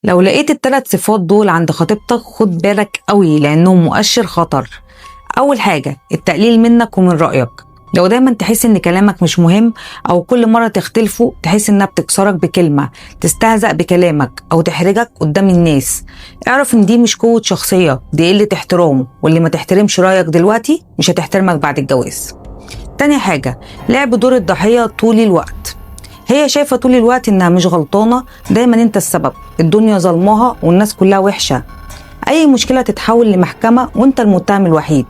لو لقيت الثلاث صفات دول عند خطيبتك خد بالك قوي، لأنهم مؤشر خطر. أول حاجة التقليل منك ومن رأيك. لو دايما تحس ان كلامك مش مهم، او كل مرة تختلفوا تحس انها بتكسرك بكلمة، تستهزأ بكلامك او تحرجك قدام الناس، اعرف ان دي مش قوة شخصية، دي قلة احترام، واللي ما تحترمش رأيك دلوقتي مش هتحترمك بعد الجواز. تاني حاجة لعب دور الضحية طول الوقت. هي شايفة طول الوقت انها مش غلطانة، دايما انت السبب، الدنيا ظلمها والناس كلها وحشة، اي مشكلة تتحول لمحكمة وانت المتهم الوحيد.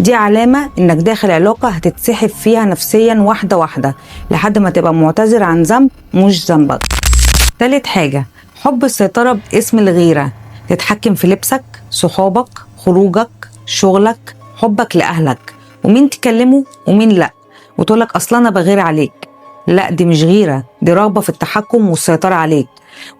دي علامة انك داخل علاقة هتتسحب فيها نفسيا واحدة واحدة لحد ما تبقى معتذر عن ذنب مش ذنبك. تالت حاجة حب السيطرة باسم الغيرة. تتحكم في لبسك، صحابك، خروجك، شغلك، حبك لأهلك، ومين تكلمه ومين لأ، وتقولك أصلا أنا بغير عليك. لا، دي مش غيرة، دي رغبة في التحكم والسيطرة عليك.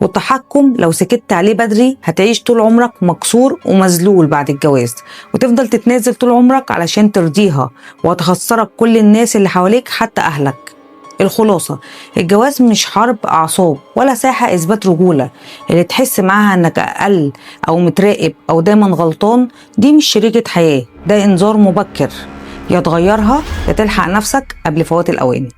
والتحكم لو سكت عليه بدري هتعيش طول عمرك مكسور ومذلول بعد الجواز، وتفضل تتنازل طول عمرك علشان ترضيها، وهتخسرك كل الناس اللي حواليك حتى أهلك. الخلاصة، الجواز مش حرب أعصاب ولا ساحة إثبات رجولة. اللي تحس معاها إنك أقل أو متراقب أو دايما غلطان، دي مش شريكة حياة، ده إنذار مبكر. يا تغيرها يا تلحق نفسك قبل فوات الأوان.